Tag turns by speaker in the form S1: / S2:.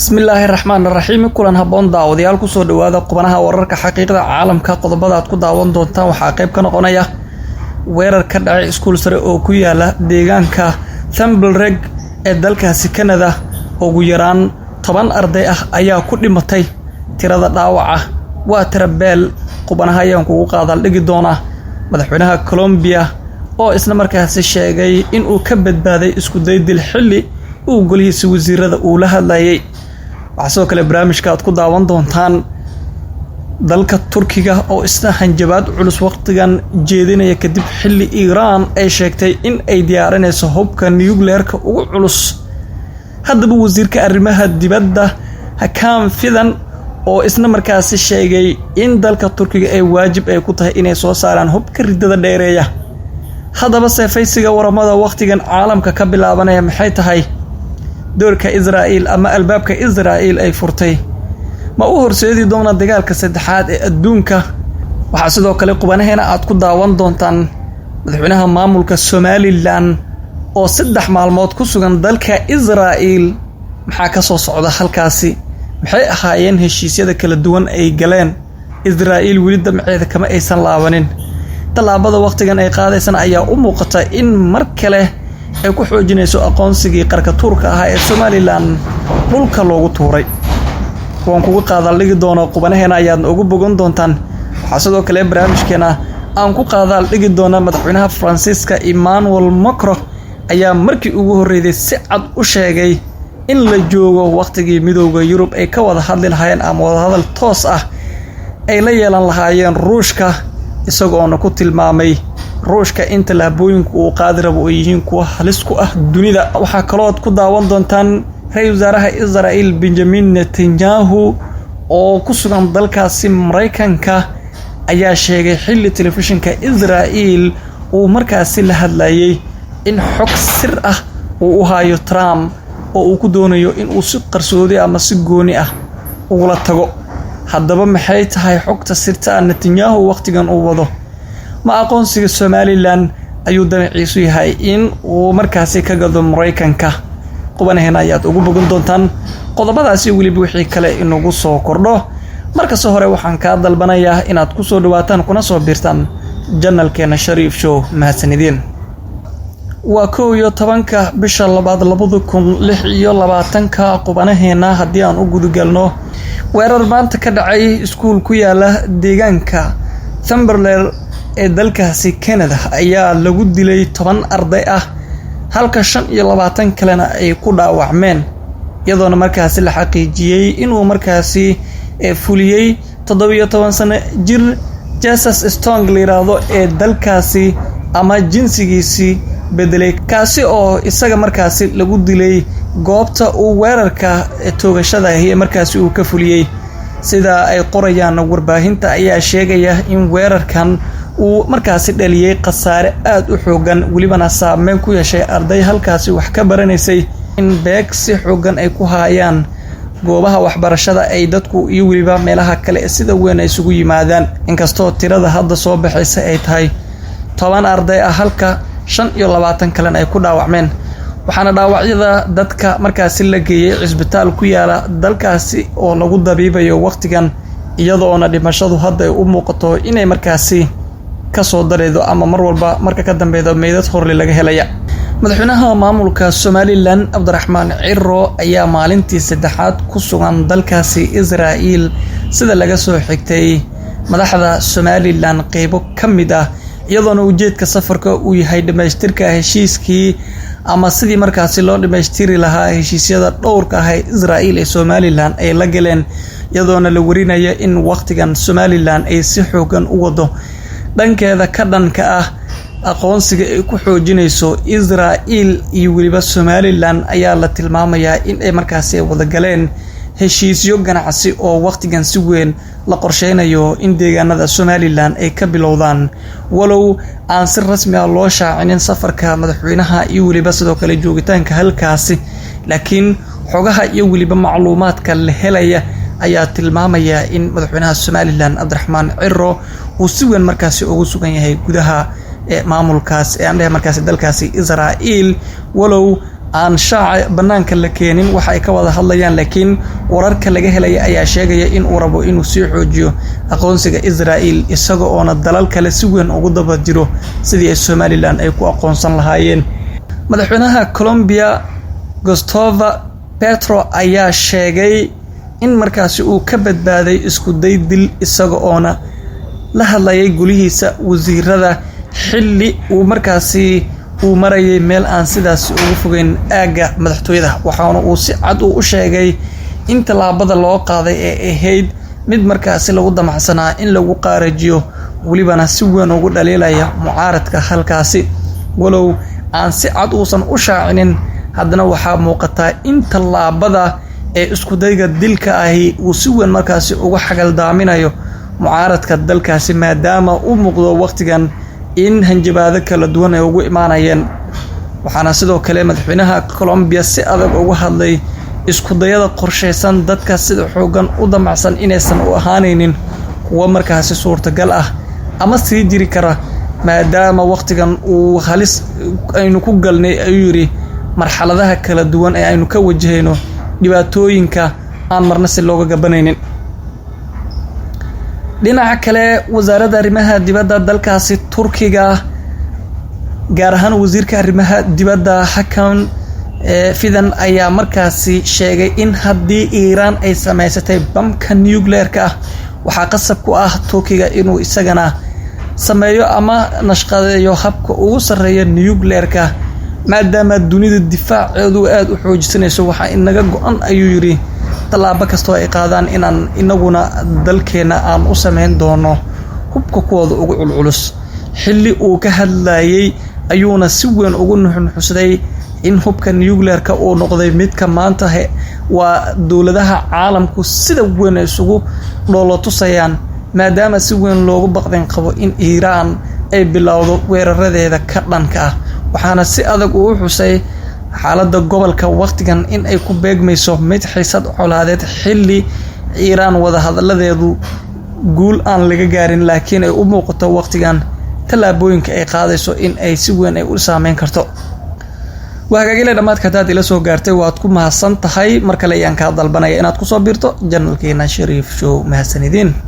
S1: Bismillaahi raxmaan raxiim. Kulan habboon, daawadayaal. Kusoo dhawaada qubanaha wararka xaqiiqda caalamka. Qodobada aad ku daawan doontaan waxaa qayb ka noqonaya weerar ka dhacay iskuul sare oo ku yaala deegaanka Thamblereg ee dalkaasi Canada. Ugu yaraan 10 arday ah ayaa ku dhimatay, tirada dhaawaca waa tira beel. Qubanaha ayaan kugu qaadaal dhigi doonaa madaxweynaha Colombia oo isla markaasi sheegay inuu ka badbaaday isku day dil xilli uu golihiisa wasiirada uu la hadlayay. Waxaa sidoo kale barnaamijka aad ku daawan doontaan dalka Turkiga oo isna hanjabaad culus waqtigan jeedinaya kadib xilli Iiraan ay sheegtay in ay diyaarinayso hubka nucleerka ugu culus. Haddaba, wasiirka arrimaha dibadda Hakan Fidan oo isna markaasi sheegay in dalka Turkiga ay waajib ay ku tahay inay soo saaraan hubka riddada dheereeya. Haddaba, seefaysiga waramada waqtigan caalamka ka bilaabanaya maxay tahay? Doorka Israa'iil ama albaabka Israa'iil ay furtay ma u horseedi doona dagaalka saddexaad ee adduunka? Waxaa sidoo kale qubanaheena aad ku daawan doontaan madaxweynaha maamulka Somalilan oo 3 maalmood ku sugan dalka Israa'iil. Maxaa ka soo socda halkaasi? Maxay ahaayeen heshiisyada kala duwan ay galeen? Israa'iil weli damceeda kama aysan laabanin. Tallaabada waqtigan ay qaadaysana ayaa u muuqata in mar kale ay ku xoojinayso aqoonsigii qarkatuurka ahaa ee Somalilan dhulka loogu tuuray. Waan kugu qaadaal dhigi doono qubanaheena, ayaadna ugu bogan doontaan. Waxaa sidoo kale barnaamijkeena aan ku qaadaal dhigi doona madaxweynaha Faransiiska Emmanuel Macron ayaa markii ugu horreeyay si cad u sheegay in la joogo waqtigii Midowda Yurub ay ka wada hadli lahaayeen ama wadahadal toos ah ay la yeelan lahaayeen Ruushka, isagoona ku tilmaamay Ruushka in tallaabooyinku uu qaadi rabo ay yihiin kuwa halis ku ah dunida. Waxaa kalooad ku daawan doontaan ra-iisul wasaaraha Israa'il Benjamin Netanyahu oo ku sugan dalkaasi Maraykanka ayaa sheegay xilli telefishinka Israa'iil uu markaasi la hadlayay in xog sir ah uu u hayo Trump oo uu ku doonayo in uu si qarsoodi ama si gooni ah ugula tago. Haddaba, maxay tahay xogta sirta ah Netanyahu waqtigan uu wado? Ma aqoonsiga Somalilan ayuu damaciisu yahay in uu markaasi ka gado Maraykanka? Qubanaheena ayaad ugu bogan doontaan qodobadaasi, weliba wixii kale inagu soo kordho. Markasta hore waxaan kaa dalbanayaa inaad ku soo dhawaataan kuna soo biirtaan channelkeena Shariif Show. Mahadsanideen. Waa 11-ka bisha labaad 2026-ka. Qubanaheena haddii aan u gudagalno, weerar maanta ka dhacay iskuul ku yaala deegaanka Thumberler ee dalkaasi Canada ayaa lagu dilay 10 arday ah, halka 25 kalena ay ku dhaawacmeen, iyadoona markaasi la xaqiijiyey inuu markaasi fuliyey 17 sano jir Jesus Stong la yiraahdo ee dalkaasi ama jinsigiisii bedelay, kaasi oo isaga markaasi lagu dilay goobta uu weerarka toogashada ahi ee markaasi uu ka fuliyey. Sida ay qorayaan warbaahinta ayaa sheegaya in weerarkan uu markaasi dhaliyey khasaare aada u xoogan, welibana saameyn ku yeeshay arday halkaasi wax ka baranaysay, in beeg si xoogan ay ku haayaan goobaha waxbarashada ay dadku iyo weliba meelaha kale sida weyn ay isugu yimaadaan. Inkastoo tirada hadda soo baxaysa ay tahay 10 arday ah, halka 25 kalena ay ku dhaawacmeen, waxaana dhaawacyada dadka markaasi la geeyey cisbitaal ku yaala dalkaasi oo lagu dabiibayo waqtigan, iyadoona dhimashadu hadda ay u muuqato inay markaasi kasoo daraydo ama mar walba marka ka dambeyda meydad horle laga helaya. Madaxweynaha maamulka Somalilan Cabdiraxmaan Ciro ayaa maalintii saddexaad ku sugan dalkaasi Israa'iil, sida laga soo xigtay madaxda Somalilan qeybo ka mid ah, iyadoona ujeedka safarka uu yahay dhamaystirka heshiiskii ama sidii markaasi loo dhamaystiri lahaa heshiisyada dhowrka ah ee Israa'iil ee Somalilan ay la galeen, iyadoona la warinaya in waqtigan Somalilan ay si xoogan u wado dhankeeda ka dhanka ah aqoonsiga ay ku xoojinayso Israa'iil. Iyo weliba Somalilan ayaa la tilmaamayaa in ay markaasi wada galeen heshiisyo ganacsi oo waqtigan si weyn la qorsheynayo in deegaanada Somalilan ay ka bilowdaan, walow aan si rasmi ah loo shaacinin safarka madaxweynaha iyo weliba sidoo kale joogitaanka halkaasi. Laakiin xogaha iyo weliba macluumaadka la helaya ayaa tilmaamaya in madaxweynaha Somalilan Cabdiraxmaan Ciro uu si weyn markaasi ugu sugan yahay gudaha maamulkaas ee aan dhehe markaasi dalkaasi Israa'iil, walow Aan shaaca bannaanka la keenin waxa ay ka wada hadlayaan, laakiin wararka laga helaya ayaa sheegaya in uu rabo inuu sii xoojiyo aqoonsiga Israel, isaga oona dalal kale si weyn ugu daba jiro sidii ay Somaliland ay ku aqoonsan lahaayeen. Madaxweynaha Colombia Gustavo Petro ayaa sheegay in markaasi uu ka badbaaday isku day dil, isaga oona la hadlayay golihiisa wasiirada xilli uu markaasi uu marayay meel aan sidaasi ugu fogeyn aagga madaxtooyada. Waxaana uu si cad uu u sheegay in tallaabada loo qaaday ee ahayd mid markaasi lagu damacsanaa in lagu qaarajiyo, welibana si weyn ugu dhaliilaya mucaaradka halkaasi. Walow aan si cad uusan u shaacinin, haddana waxaa muuqataa in tallaabada ee iskudayga dilka ahi uu si weyn markaasi uga xagaldaaminayo mucaaradka dalkaasi, maadaama u muuqdo waqtigan in hanjabaado kala duwan ay ugu imaanayeen. Waxaana sidoo kale madaxweynaha Colombia si adag uga hadlay iskudayada qorshaysan dadka sida xoogan u damacsan inaysan u ahaanaynin kuwo markaasi suurtagal ah ama sii jiri kara, maadaama waqtigan uu halis aynu ku galnay, ayuu yidhi, marxaladaha kala duwan ee aynu ka wajahayno dhibaatooyinka aan marna si looga gabanaynin. Dhinaca kale, wasaaradda arrimaha dibadda dalkaasi Turkiga, gaar ahaan wasiirka arrimaha dibadda Hakan Fidan, ayaa markaasi sheegay in haddii Iiraan ay samaysatay bamka nucleer-ka ah, waxaa qasab ku ah Turkiga inuu isagana sameeyo ama nashqadeeyo habka ugu sarreeya nucleer-ka, maadaama dunida difaaceedu aada u xoojisanayso. Waxaa inaga go-an, ayuu yidhi, tallaabo kastoo ay qaadaan inaan inaguna dalkeenna aan u sameyn doono hubka kuwooda ugu culculus. Xilli uu ka hadlayay ayuuna si weyn ugu nuxnuxsaday in hubka nucleer-ka uu noqday midka maanta waa dowladaha caalamku sida weyn ay isugu dhoolo tusayaan, maadaama si weyn loogu baqdin qabo in Iiraan ay bilowdo weeraradeeda ka dhanka ah. Waxaana si adag uu u xusay xaaladda gobolka waqtigan in ay ku beegmayso mid xiisad colaadeed, xilli Iiraan wadahadaladeedu guul aan laga gaarin, laakiin ay u muuqato waqtigan tallaabooyinka ay qaadayso in ay si weyn ay u saameyn karto. Waa hagaagile dhammaadka. Haddaad ila soo gaartay, waad ku mahadsan tahay. Mar kale ayaan kaa dalbanaya inaad kusoo biirto channel-keena Shariif Show. Mahadsanidin.